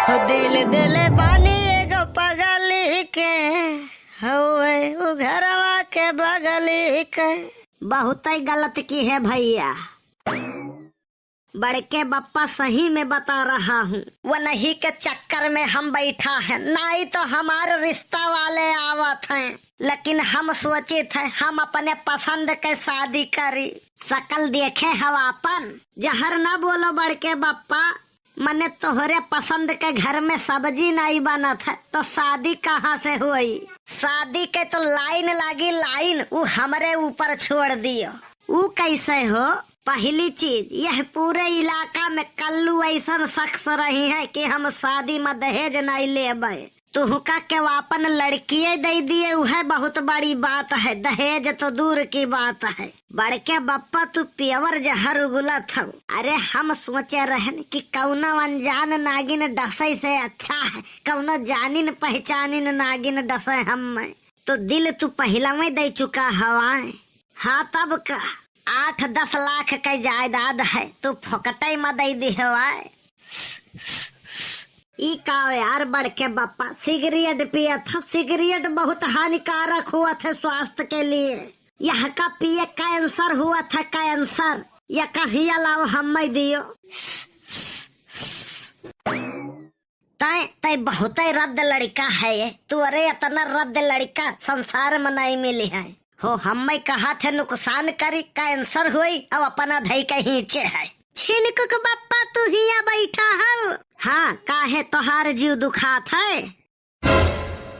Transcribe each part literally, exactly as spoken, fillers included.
हो दिल देले बानी एगो पगली के, हवे उ घरवा के बगली के। बहुतै गलत किहे भइया। बड़के बप्पा सही में बता रहा हूँ, वनही के चक्कर में हम बैठा है, नाहीं तो हमार रिश्ता वाले आवत हैं, लेकिन हम सोचित है हम अपने पसंद के शादी करी। सकल देखे हव आपन। जहर न बोलो बड़के बप्पा, मने तोहरे पसंद के घर में सब्जी नाहीं बनत है, तो शादी कहाँ से होई? शादी के तो लाइन लागी, लाइन, उ हमरे ऊपर छोड़ दियो। उ कैसे हो? पहली चीज, यह पूरे इलाका में कल्लू ऐसन शख्स रही है कि हम शादी में दहेज नाहीं लेबे। तुहका के आपन लड़किये दे दिए, उहे बहुत बड़ी बात है, दहेज तो दूर की बात है। बड़के बप्पा, तू प्योर जहर उगलत हौ। अरे, हम सोचे रहन कि कौनो अनजान नागिन डसै से अच्छा है, कौनो जानिन पहचानिन नागिन डसै हम में। तो दिल तू पहिलवे दे चुका हवाए। हाँ, तब का? आठ दस लाख के जायदाद है, तू फोकटै में दे दिहवाए। ई का यार बड़के बप्पा, सिगरेट पियत हौ? सिगरेट बहुत हानिकारक हुआ थे स्वास्थ्य के लिए। यह का पिए कैंसर हुआ था, कैंसर। यह कहिया लाओ, हम में दियो। तै, तै बहुतै रद्द लड़िका है ये। तोरे इतना रद्द लड़िका संसार में नाहीं मिली है। हो, हम में कहा थे नुकसान करी, कैंसर होई, अब अपना धई के हींचे है। झिनकुक बप्पा, तू हिया बैठा हौ? हाँ, काहे तोहार जीव दुखात है?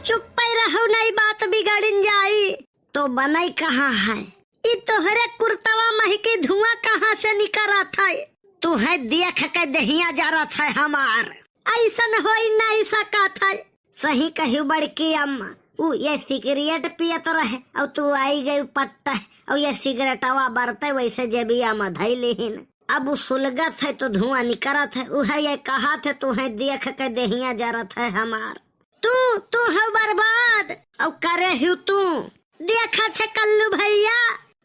चुप्पै रहौ, नाहीं बात बिगड़िन जाई। तो बनै कहाँ है? ई तोहरे कुर्तवा मही की धुआं कहाँ से निकरत है? तू है देख के देहिया जरत है हमार। ऐसन होई नाहीं सकत है। सही कहियो बड़की अम्मा, उ ये सिगरेट पियत रहे और तू आई गई पट्टा और ये सिगरेटवा बरते वैसे जेबिया में धई लिहिन। अब उ सुलगत है तो धुआं निकरत है, उहे ये कहत है, तू है देख के देहिया जरत है हमार। तू, तू हौ बर्बाद। औ करे हू तू। देखत है कल्लू भैया,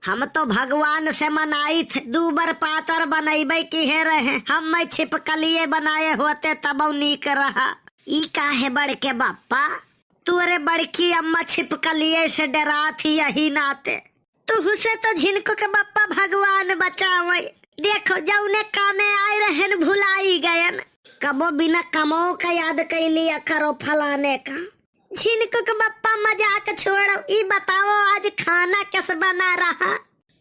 हम तो भगवान से मनाइत है, दू बार पातर बनैबै किहे रहे, हम मैं छिपकलिए बनाए होते तबौ नीक रहा। ई काहे बड़के बप्पा, तोरे बड़की अम्मा छिपकलिए से डरात ही यही नाते। तुहसे तो झिनकू के बप्पा भगवान बचावे। देखो, जौने कामे आए रहन, भुलाई गयन। कबो बिना कमो का याद कैली अखरो फलाने का। झिनकू के बप्पा मजाक छोड़ो, ई बताओ आज खाना कस बना रहा?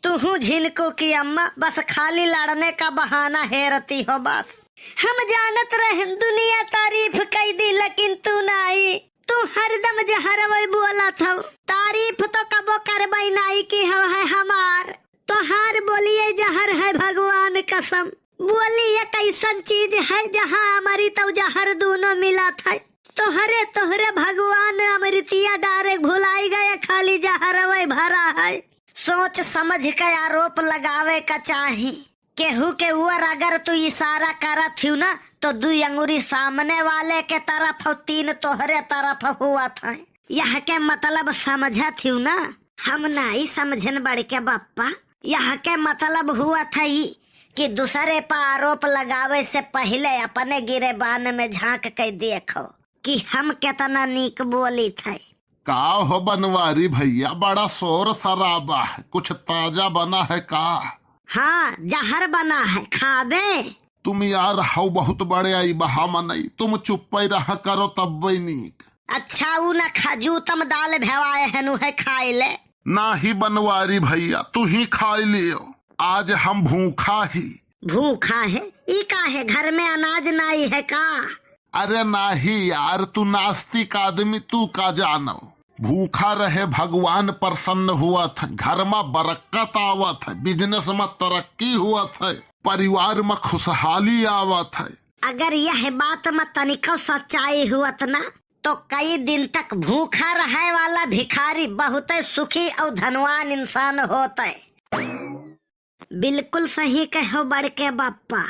तुहू झिनकू की अम्मा बस खाली लड़ने का बहाना हेरती हो बस। हम जानत रहन दुनिया तारीफ कई दी, लेकिन तू नाई। तू हरदम जहरवै बोलत हौ, तारीफ तो कबो करबै नाई कि हौ है हमार। तोहार बोलिए जहर है भगवान कसम। बोली एक ऐसन चीज है जहाँ अमृत और जहर दोनों मिलत है। तोहरे, तोहरे भगवान अमृतिया डारे भुलाई गए, खाली जहरवै भरा है। सोच समझ के आरोप लगावे का चाही। केहू के ऊपर अगर तू इशारा करत हिउ ना, तो दुई अंगुरी सामने वाले के तरफ और तीन तोहरे तरफ हुवत है। यह के मतलब समझत हिउ ना? हम नाई समझन बड़के बप्पा। यह के मतलब हुवत है ई कि दूसरे पर आरोप लगावे से पहिले अपने गिरेबान में झांक के देखो कि हम केतना नीक बोलित है। का हो बनवारी भैया, बड़ा शोर शराबा है, कुछ ताजा बना है का? हाँ, जहर बना है, खाबे? तुम यार हौ बहुत बड़े आई बहा मनई, तुम चुप्पे रहा करो तब्बे नीक। अच्छा, ऊ न खजूतम दाल भेवाए हनु है खाए ले। नाही बनवारी भैया, तू ही खाए लियो, आज हम भूखा ही। भूखा है? ई का है, घर में अनाज नाई है का? अरे नाही यार, तू नास्तिक आदमी, तू का जानव? भूखा रहे भगवान प्रसन्न हुवत है, घर मा बरक्कत आवत है, business मा तरक्की हुवत है, परिवार मा खुशहाली आवत है। अगर यह बात मा तनिको सच्चाई हुवत ना, तो कई दिन तक भूखा रहे वाला भिखारी बहुतै सुखी और धनवान इंसान होतै। बिल्कुल सही कहो बड़के बप्पा।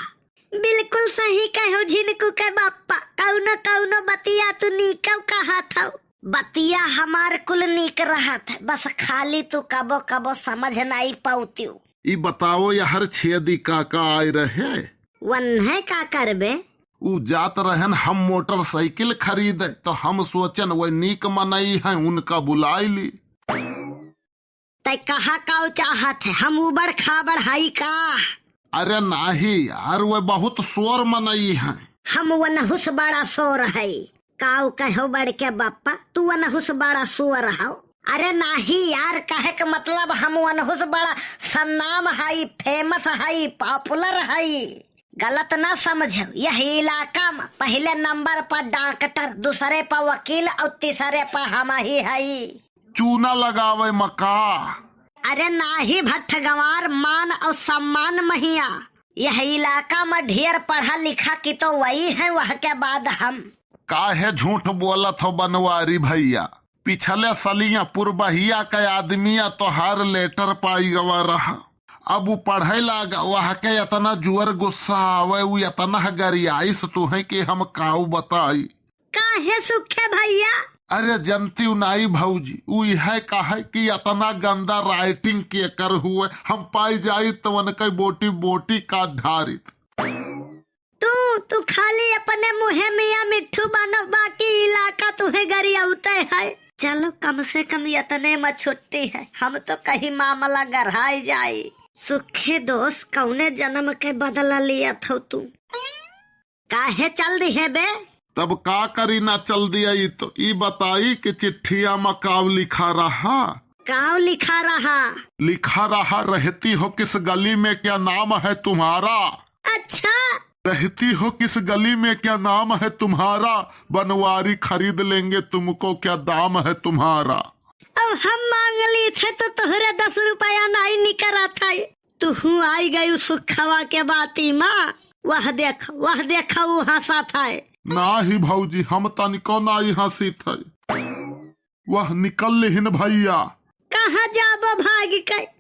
बिल्कुल सही कहो झिनकू के बप्पा। कौनो कौनो बतिया तू नीकौ कहत हौ। बतिया हमार कुल नीक रहत है, बस खाली तू कबो कबो समझ नाई पौतियो। ई बताओ यार छेदी काका आए रहे? वन्हे का करबे? ऊ जात रहेन हम मोटरसाइकिल खरीदे, तो हम सोचेन वह नीक मनई हैं, उनका बुलाइ ली। तै कहा काउ चाहत है, हम उबड़ खाबड़ हई का? अरे नाहीं यार, वह बहुत सोर मनई हैं। हम वनहुस बड़ा सोर हई। काउ कहो बड़के बप्पा, तू वनहुस बड़ा सोर हौ? अरे नाहीं यार, कहे के मतलब हम वनहुस बड़ा सन्नाम हई, famous हई, popular हई। गलत ना समझो, यह इलाका में पहले नंबर पर डॉक्टर, दूसरे पर वकील और तीसरे पर हम ही हई। चूना लगावे मका। अरे नाहीं भट्ठ गंवार, मान और सम्मान महिया। यह इलाका में ढेर पढ़ा लिखा की तो वही है, वह के बाद हम। काहे झूठ बोलत हो बनवारी भैया? पिछले सलिया पुरबहिया के आदमिया तोहार letter पाइ गवा रहा। अब उ पढ़े लागा, वह के इतना जुअर गुस्सा आवे, उ इतना गरियाइस तुहे कि हम काउ बताई। काहे सुखे भैया? अरे जनती उ नाई भौजी, उ इहे कहे कि इतना गंदा writing केकर हुए, हम पाइ जाइत तो उनके बोटी बोटी काट ढारित। तू, तू खाली अपने मुँहे मियाँ मिट्ठू बनो, बाकी इलाका तुहे गरियाउते है। चलो, कम से कम यतने में छुट्टी है, हम तो कहीं मामला गढ़ाई जाई। सुखे दोस्त, कौने जन्म के बदला लियत हो तू? काहे चल दिहे बे? तब का करी ना चल दिया, ई तो ई बताई कि चिट्ठिया में काव लिखा रहा? काव लिखा रहा? लिखा रहा, "रहती हो किस गली में, क्या नाम है तुम्हारा?" अच्छा। "रहती हो किस गली में, क्या नाम है तुम्हारा? बनवारी खरीद लेंगे तुमको, क्या दाम है तुम्हारा?" अब हम मांग ली थे तो तोहरे दस रुपया नाई निकरा था। तुहू आई गयू सुखवा के बाती मा। वह देख, वह देख, ऊ हंसत है। नाहीं भौजी, हम तनिको नाहीं हंसित है। वह निकल लिहिन भैया। कहाँ जाबो भाग के?